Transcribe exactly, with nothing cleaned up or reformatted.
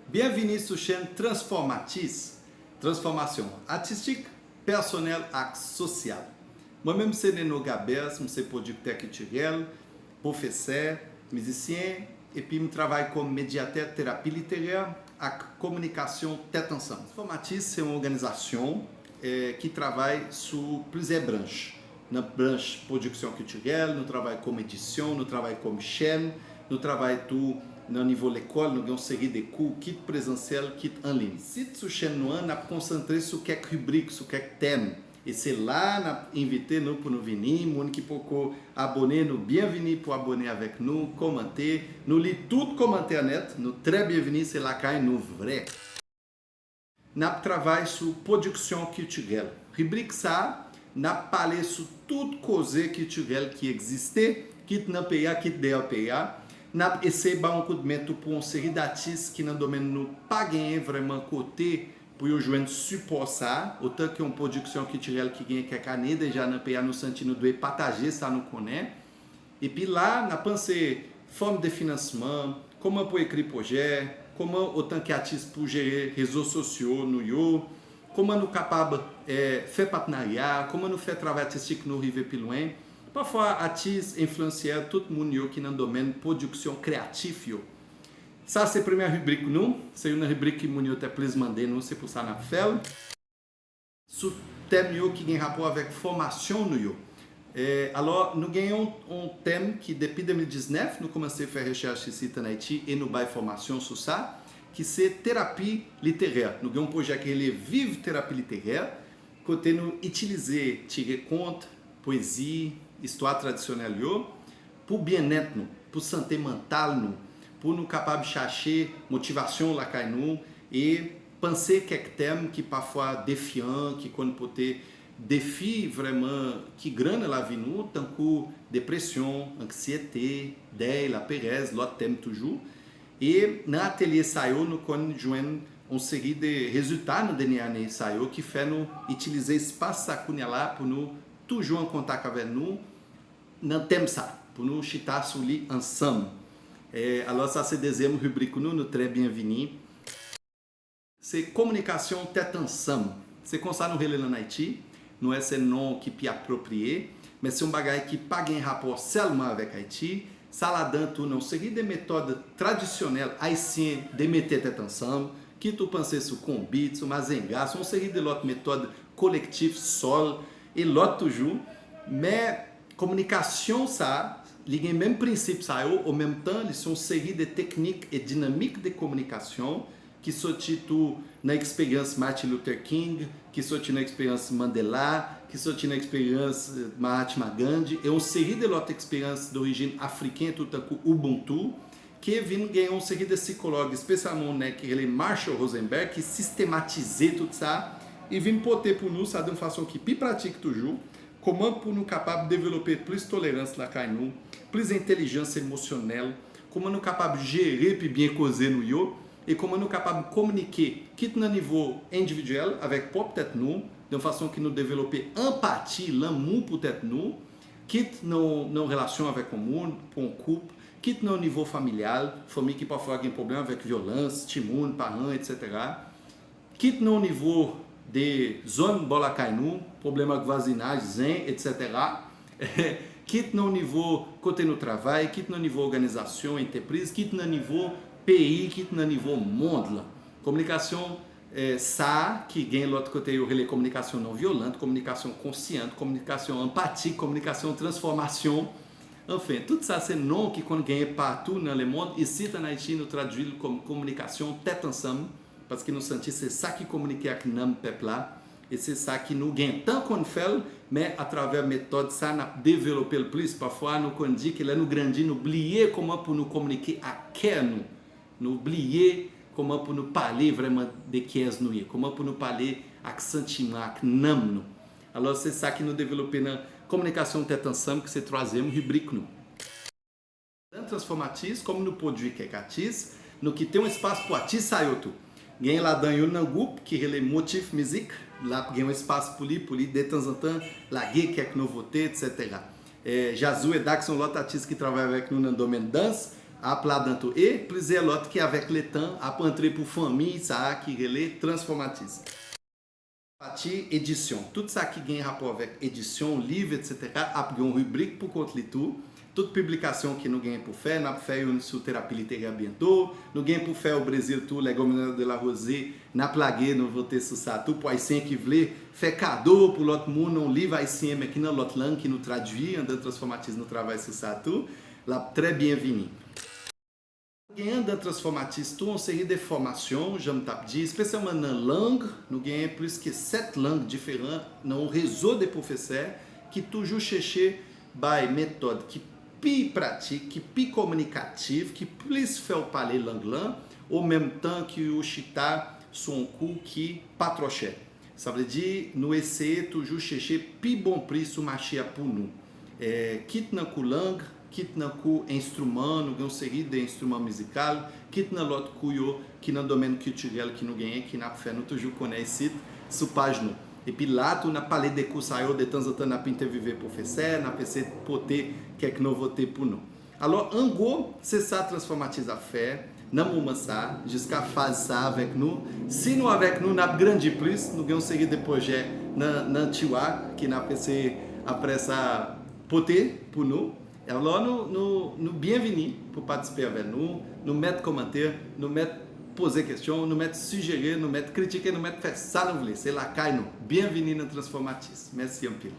Byenvini sou chèn Transfòmatis, transfòmasyon atistik, pèsonèl ak sosyal. Mwen menm se Neno Gabers, m se pwodiktè kiltirèl, pwofesè, mizisyen, epi m travay kòm medyatè terapi literè ak kominikasyon tèt ansanm. Transfòmatis se yon òganizasyon, eh, ki travay sou plizyè branch. Nan branch pwodiksyon kiltirèl, nou travay kòm edisyon, nou travay kòm chèn, nou travay tou nan nivo lekòl, nou gen yon seri de kou, kit prezansyèl, kit an liy. Isit sou chèn nou an, n ap konsantre sou kèk ribrik, sou kèk tèm. E se la a n ap envite nou pou nou vini. Moun ki poko abòne, nou byenvini pou abòne avèk nou, kòmante. Nou li tout kòmantè nèt, nou trè byenvini, se lakay nou vrè. N ap travay sou pwodiksyon kiltirèl. Ribrik sa a, n ap pale sou tout koze kiltirèl ki egziste, kit nan peyi a, kit deyò peyi a. N ap eseye ba yon koudmen tou pou yon seri d atis ki nan domèn nou pa genyen vrèman kote pou yo jwenn sipò sa a, otan ke yon pwodiksyon kiltirèl ki genyen kèk ane deja nan peyi a, nou santi nou dwe pataje sa nou konnen. Epi la, n ap panse fòm de finansman, kòman pou ekri pwojè, kòman otan ke atis pou jere rezo sosyo nou yo, kòman nou kapab, eh, fè patnarya, kòman nou fè travay atistik nou rive pi lwen. Pafwa, atis, enfliyansè, tout moun yo ki nan domèn pwodiksyon kreyatif yo. Sa se premyè ribrik nou, se youn nan ribrik ki moun yo te plis mande nou, se pou sa n ap fè l. Sou tèm yo ki gen rapò avèk fòmasyon nou yo. E, alò, nou gen yon, yon tèm ki, depi de mil diznèf, nou kòmanse fè rechèch isit ann Ayiti e nou bay fòmasyon sou sa, ki se terapi literè. Nou gen yon pwojè ki rele Viv Terapi Literè, kote nou itilize ti rekont, pwezi, istwa tradisyonèl yo pou byennèt nou, pou sante mantal nou, pou nou kapab chache motivasyon lakay nou e panse kèk tèm ki pafwa defyan, ki konn pote defi vrèman ki gran nan lavi nou, tankou depresyon, anksyete, dèy, laperèz, lòt tèm toujou. E nan atelye sa yo, nou konn jwenn yon seri de rezilta nan dènye ane sa yo ki fè nou itilize espas sa kounye a la pou nou toujou an kontak avè nou nan tèm sa, pou nou chita sou li ansanm. E, alò, sa se dezyèm ribrik nou, nou trè byenvini. Se kominikasyon tèt ansanm. Se konsa nou rele l ann Ayiti. Nou wè se non ki pi apwopriye, men se yon bagay ki pa gen rapò sèlman avèk Ayiti. Sa ladan tou nan yon seri de metòd tradisyonèl ayisyen de mete tèt ansanm, kit ou panse sou konbit, sou mazenga, sou yon seri de lòt metòd kolektif, sòl, e lòt toujou. Men kominikasyon sa, li gen menm prensip sa yo, o menm tan, li se yon seri de teknik e dinamik de kominikasyon ki soti tou nan eksperyans Martin Luther King, ki soti nan eksperyans Mandela, ki soti nan eksperyans, eh, Mahatma Gandhi, e yon seri de lòt eksperyans dorijin afriken, tou tankou Ubuntu, ke vin gen yon seri de sikològ, espesyalman yon nèg ki rele Marshall Rosenberg, ki sistematize tout sa, e vin pote pou nou sa de yon fason ki pi pratik toujou, kòman pou nou kapab devlope plis tolerans lakay nou, plis entèlijans emosyonèl, kòman nou kapab jere pi byen koze nou yo, e kòman nou kapab kominike, kit nan nivo endividyèl avèk pwòp tèt nou, de yon fason ki nou devlope anpati, lanmou pou tèt nou, kit nan, nan yon relasyon avèk yon moun, pou yon koup, kit nan yon nivo familyal, fanmi ki pafwa gen pwoblèm avèk vyolans, timoun, paran, etsetera. Kit nan yon nivo de zòn bò lakay nou, pwoblèm ak vwazinaj, zen, etsetera. Kit nan yon nivo kote nou travay, kit nan nivo òganizasyon, entèpriz, kit nan nivo peyi, kit nan nivo mond lan. Kominikasyon, eh, sa a ki gen lòt kote yo rele kominikasyon non vyolan, kominikasyon konsyan, kominikasyon anpatik, kominikasyon transfòmasyon. Anfen, tout sa se non ki konn genyen patou nan lemonn. Isit ann Ayiti, nou tradui l kòm kominikasyon tèt ansanm, paske nou santi se sa ki kominike ak nanm pèp la, e se sa ki nou gentan konn fè l, men atravè metòd sa, n ap devlope l plis. Pafwa, nou konn di ke lè nou grandi, nou bliye kòman pou nou kominike ak kè nou. Nou bliye kòman pou nou pale vrèman de kiyès nou ye, kòman pou nou pale ak santiman, ak nanm nou. Alò, se sa ki nou devlope nan kominikasyon tèt ansanm, ki se twazyèm ribrik nou. Nan Transfòmatis, kòm nou pwodui kèk atis, nou kite yon espas pou atis sa yo tou. Genyen ladan youn nan gwoup ki rele Motif Mizik, l ap gen yon espas pou li, pou li detanzantan lage kèk nouvote, etsetera. E, Jazou Edax, yon lòt atis ki travay avèk nou nan domèn dans, ap ladan tou. E plizyè lòt ki avèk letan ap antre pou fanmi sa a ki rele Transformatis. Pati edisyon. Tout sa ki gen rapò avèk edisyon, liv, etsetera, ap gen yon ribrik pou kont li tou. Tout piblikasyon ke nou gen pou fè, n ap fè youn sou terapi literè byento. Nou gen pou fè o Brezil tou, Les Gouverneurs de la Rosée, n ap lage nouvote sou sa tou. Pou ayisyen ki vle fè kado pou lòt moun yon liv ayisyen, men ki nan lòt lang, ki nou tradui, anndan Transformatis nou travay sou sa tou. L ap trè byenvini. Gen anndan Transformatis tou yon seri de fòmasyon, jan m t ap di, espesyalman nan lang. Nou genyen plis ke sèt lang diferan nan yon rezo de pwofesè ki toujou chèche bay metòd ki pi pratik, ki pi kominikatif, ki plis fè w pale lang lan, o menm tan ki ou chita sou yon kou ki pa twò chè. Sa vle di, nou eseye toujou chèche pi bon pri sou mache a pou nou. E, kit nan kou lang, kit nan kou enstriman, nou gen yon seri de enstriman mizikal, kit nan lòt kou yo ki nan domèn kiltirèl ki nou genyen, ki n ap fè, nou toujou konnen isit sou paj nou. Epi la tou, n ap pale de kou sa yo, de tanzantan n ap entèvyouve pwofesè, n ap eseye pote kèk nouvote pou nou. Alò, an gwo, se sa Transformatis ap fè nan moman sa, jiska faz sa avèk nou. Si nou avèk nou, n ap grandi plis, nou gen yon seri de pwojè nan, nan tiwa ke n ap eseye, apre sa, pote pou nou. Alò, nou, nou, nou byenvini pou patisipe avè nou. Nou mèt kòmante, nou mèt poze kesyon, nou mèt sijere, nou mèt kritike, nou mèt fè sa nou vle. Se lakay nou. Byenvini nan Transformatis. Mèsi anpil.